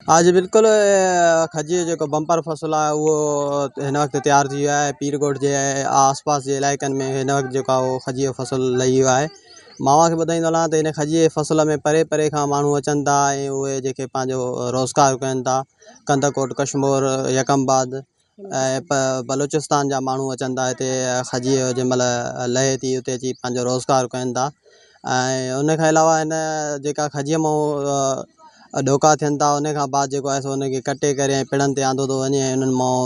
ها جي بلڪل کجيء جو جيڪو بمپر فصل آهي اهو هن وقت تيار ٿي ويو آهي پير ڳوٺ جي آس پاس جي علائقن ۾ هن وقت جيڪو آهي اهو کجيء جو فصل لهي ويو آهي مان اوهان کي ٻڌائيندو هلان ته هن کجيء جي فصل ۾ پري پري کان ماڻهو اچن ٿا ۽ اهي جيڪي پنهنجو روزگار ڪن ٿا ڪنڌڪوٽ ڪشمور يڪم آباد ۽ بلوچستان جا ماڻهو اچن ٿا هتي کجيءَ جو جنهن مهل لهي ٿي اتي اچي پنهنجو روزگار ڪن ٿا ۽ ان کان علاوه هن جيڪا کجيءَ مان ڏوڪا ٿين ٿا ان کان بعد جيڪو آهي سو ان کي ڪٽي ڪري ۽ پڙن تي آندو ٿو وڃي ۽ انهن مان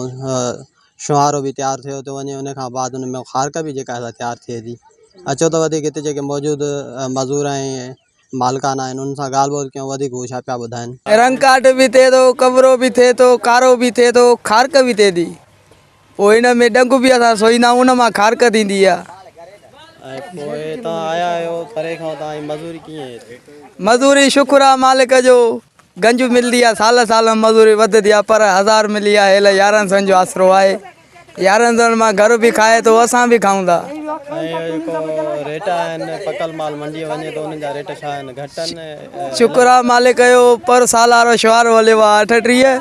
ڇهارو به تيار ٿيو ٿو وڃي ان کان بعد ان ۾ کارڪ به جيڪا آهي سا تيار ٿئي ٿي اچو ته وڌيڪ هتي جيڪي موجود مزور ۽ مالڪان آهن انهن سان ڳالهه ٻولهه ڪيون وڌيڪ هو ڇا پيا ٻڌائن. رنگ ڪاٺ به ٿئي ٿو، ڪٻرو به ٿئي ٿو، کارو به ٿئي ٿو، کارڪ به ٿئي ٿي. پوء ان ۾ ڏنگ به اسان سوئيندا آهيون ان مان کارڪ ٿيندي آهي. ۽ پوء توهان آيا آهيو پري کان توهان جي مزوري ڪيئن هتي؟ مزوري شڪر آهي مالڪ جو گنج ملدي آهي سال سال مزوري وڌندي آهي پر هزار ملي آهي هيل يارهن سون جو آسرو آهي. يارهن سون مان گهر به کائي ٿو اسان به کائون ٿا. ۽ جيڪو ريٽ آهن پڪل مال منڊي وڃي ٿو انهن جا ريٽ ڇا آهن گهٽ آهن؟ شڪر آ مالڪ جو پر سال وارو شوارو هليو آ 38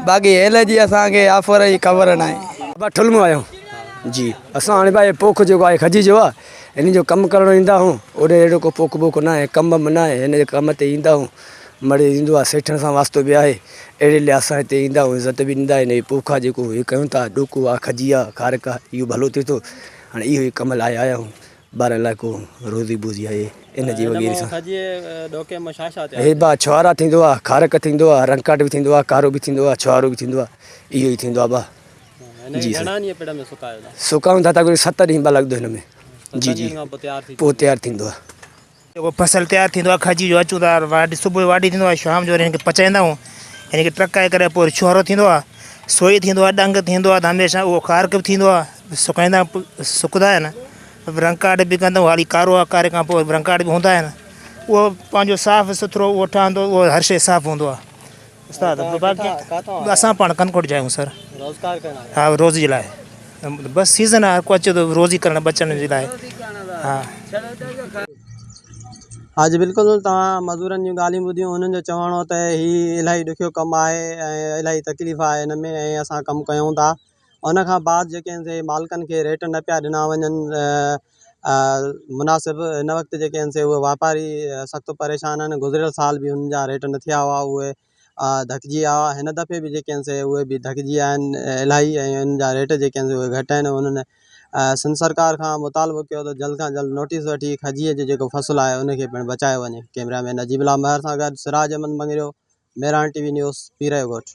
باقي هيل جي اسان کي آفر جي خبر ناهي. ابا ٺل مون آيو جي اسان هاڻي ڀائي پوک جيڪو آهي کجي جو آ ان جو ڪم ڪرڻ ايندا هون اوڏي اهڙو ڪو پوک بوک ناهي ڪم بم ناهي هن جي ڪم تي ايندا هون مڙئي ايندو آ سيٺن سان واسطو به آهي اهڙي لحاظ سان هتي ايندا آهيون عزت به ڏيندا آهن هي پوک آ جيڪو هي ڪيون ٿا ڏوڪو آ کجي آ کارڪ آ اهو ڀلو ٿئي ٿو هاڻي اهو ئي ڪم لاء آيا آهيون ٻارن لاء ڪو روزي بوزي آهي ان جي وغيري سان هي با ڇوارا ٿيندو آ کارڪ ٿيندو آ رنڪاٽ به ٿيندو آ ڪارو به ٿيندو آ ڇوارو به ٿيندو آ اهو ئي ٿيندو آ با جي سڪايون ٿا تقريبن ست ڏينهن با لڳندو هن ۾ جي جي پوء تيار ٿيندو آ. جيڪو فصل تيار ٿيندو آهي کجي جو اچون ٿا واڍي صبح جو واڍي ٿيندو آهي شام جو وري هن کي پچائيندا آهيون يعني ڪي ٽرڪائي ڪري پوء وري ڇوهارو ٿيندو آهي سوئي ٿيندو آهي ڏنگ ٿيندو آهي ته هميشه اهو کارڪ به ٿيندو آهي سڪائيندا سڪندا آهن رنگ ڪارڊ به ڪندا آهيون حالي ڪارو آهي ڪاري کان پوء رنگ ڪارڊ به هوندا آهن اهو پنهنجو صاف سٿرو اهو ٺهندو اهو هر شيء صاف هوندو آهي استاد باقي اسان پاڻ ڪنڪوٽ جا آهيون سر ها روزي جي لاء بس سيزن آهي هر ڪو اچي ٿو روزي ڪرڻ ٻچن جي لاء ها. ها جي بلڪل توهان مزورن جون ڳالهيون ٻڌيون انهن جو چوڻ هو ته هي الاهي ڏکيو ڪم آهي ۽ الاهي تڪليف آهي هن ۾ ۽ اسان ڪم ڪيون ٿا ان کان بعد جيڪي آهن سي مالڪن کي ريٽ نه پيا ڏنا وڃن مناسب هن وقت جيڪي آهن سي اهي واپاري سخت پريشان آهن گذريل سال به انهن جا ريٽ نه ٿيا هئا اهي ڌڪجي ويا هئا هن دفعي به جيڪي آهن سي اهي به ڌڪجي ويا آهن الاهي ۽ انهن جا ريٽ جيڪي آهن سي اهي گهٽ آهن انهن سنڌ سرڪار کان مطالبو ڪيو ته جلد کان جلد نوٽيس وٺي کجيء جو جيڪو فصل آهي ان کي پڻ بچايو وڃي ڪئميرا مين نجيب الله مهر سان گڏ Siraj Ahmed Mangrio, Mehran T V news, Pirjo Goth.